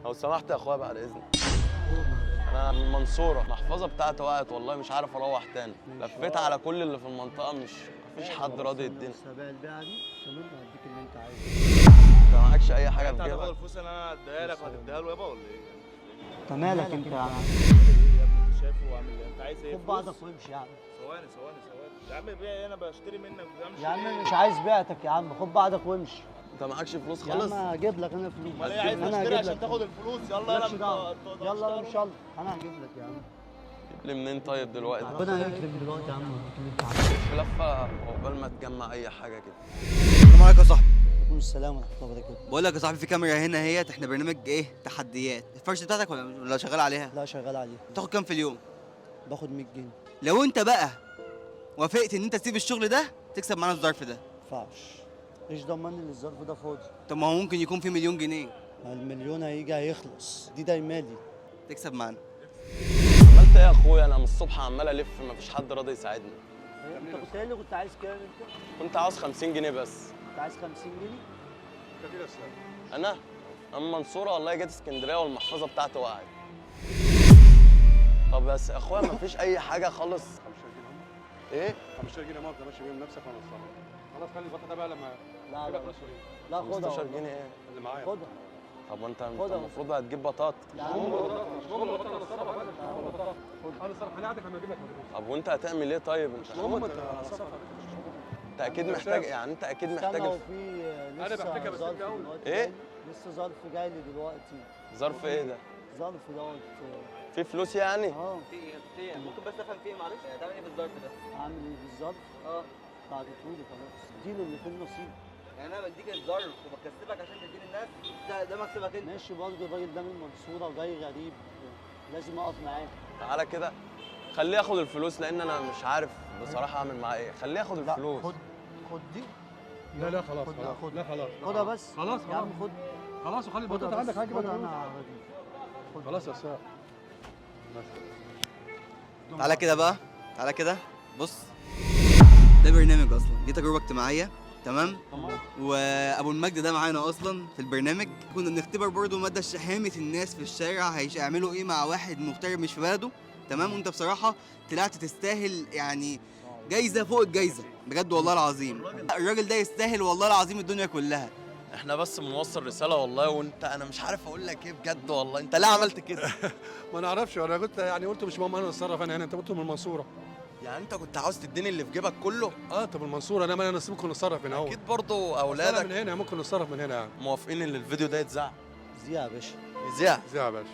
لو سمحت يا اخويا بعد اذنك، انا من المنصوره، المحفظة بتاعتي وقعت والله مش عارف اروح تاني. لفيت على كل اللي في المنطقة مش مفيش حد راضي يديني. لسه بايع البيعة دي تمام، هديك اللي انت عايزه. انت معكش اي حاجة انت في هتاخد جيبك؟ الفلوس اللي انا اديها لك وهتديها له يابا ولا ايه؟ انت مالك انت يا عم؟ ايه يا ابني انت شايفه وعامل ايه؟ انت عايز ايه؟ خد بعضك وامشي يا عم. ثواني ثواني ثواني يا عم، بيع ايه؟ انا بشتري منك ما بتعملش يا عم مش عايز بيعتك يا عم، خد بعضك وامشي. انت معكش فلوس يا خالص؟ عم هجيب لك انا فلوس. امال ايه عايز انا اشتري هجيب عشان لك. تاخد الفلوس؟ يلا مالكش يلا دعوه، يلا ان شاء الله انا هجيب لك يا عم. جيب لي منين طيب دلوقتي؟ ربنا يكرم دلوقتي يا عم ويديك اللي انت عايزه. في لفه عقبال ما تجمع اي حاجة كده. السلام عليكم يا صاحبي. وعليكم السلام ورحمة الله وبركاته. بقول لك يا صاحبي، في كاميرا هنا اهيت، احنا برنامج ايه؟ تحديات. الفرشة بتاعتك ولا شغال عليها؟ لا شغال عليها. بتاخد كام في اليوم؟ باخد 100 جنيه. لو انت بقى وافقت ان انت تسيب الشغل ده تكسب معانا الظرف ده. ما ينفعش. ايش ضمني ان الظرف ده فاضي؟ طب ما هو ممكن يكون في مليون جنيه. ما المليون هيجي هيخلص، دي دايمالي. تكسب معانا. عملت ايه يا اخويا؟ انا من الصبح عمال الف مفيش حد راضي يساعدني. انت كنت قايل لي كنت عايز كام انت؟ كنت عاوز 50 جنيه بس. كنت عايز 50 جنيه؟ انا المنصورة والله، جيت اسكندرية والمحفظه بتاعتي وقعت. طب بس يا اخويا مفيش اي حاجة خالص. 15 جنيه. ايه؟ 15 جنيه مؤاخذة ماشي بيهم نفسك وانا اتصرف. خلاص خلي البطاطا بقى لما لا اجيب لا لك فلوس ايه؟ لا خدها 15 والله. جنيه ايه؟ اللي معايا. خدها. طب ما انت انت خدها. المفروض هتجيب بطاطا. يا عم مش مهم البطاطا، انا اتصرف انا. مش مهم البطاطا، انا اتصرف. خليها عندك لما اجيب لك فلوس. طب وانت هتعمل ايه طيب؟ انت مش مهم، انت اتصرف. انت اكيد محتاج، يعني انت اكيد استنى، محتاج هو في أنا لسه بحتاجها بس ظرف أنت أول. دلوقتي إيه؟ جاي لي. لسه ظرف جاي لي دلوقتي. ظرف ايه ده؟ ظرف دوت. في فلوس يعني؟ اه. في ايه؟ ممكن بس افهم في ايه معلش؟ هتعمل ايه في الظرف ده؟ عامل ايه في الظرف؟ اه. بعتهولي خلاص، اديله اللي في النصيب. يعني انا بديك الظرف وبكسبك عشان تديني الناس، ده مكسبك انت. ماشي برضه الراجل ده من المنصورة وجاي غريب، لازم اقف معاه. تعالى كده خليه ياخد الفلوس، لان انا مش عارف بصراحة اعمل معاه ايه. خليه ياخد لا الفلوس. خد خد دي. لا لا خلاص خد، لا، خلاص. خد. لا خلاص. خدها بس. خلاص يا عم خد. خلاص وخلي خدها البطاطا بس. عندك هجيب لك خدها فلوس. انا هديك. خلاص يا استاذ. تعالى كده بقى، تعالى كده بص، ده برنامج اصلا، دي تجربه اجتماعية تمام؟ وابو المجد ده معانا اصلا في البرنامج. كنا بنختبر برضو مدى شهامه الناس في الشارع، هيعملوا ايه مع واحد مغترب مش في بلده تمام؟ وانت بصراحة طلعت تستاهل يعني جايزة فوق الجايزة بجد والله العظيم. الراجل ده يستاهل والله العظيم الدنيا كلها. احنا بس بنوصل رسالة والله، وانت انا مش عارف اقول لك ايه بجد والله. انت ليه عملت كده؟ ما نعرفش، انا كنت يعني قلت مش مهم انا اتصرف انا هنا. انت قلت من المنصورة. يعني انت كنت عاوز تديني اللي في جيبك كله؟ اه طب المنصورة انا ما انا ممكن نتصرف من اهو. اكيد برضو انا اولادك من هنا ممكن نتصرف من هنا يعني. موافقين ان الفيديو ده يتذاع؟ زيها يا باشا. يذاع. زي يا باشا.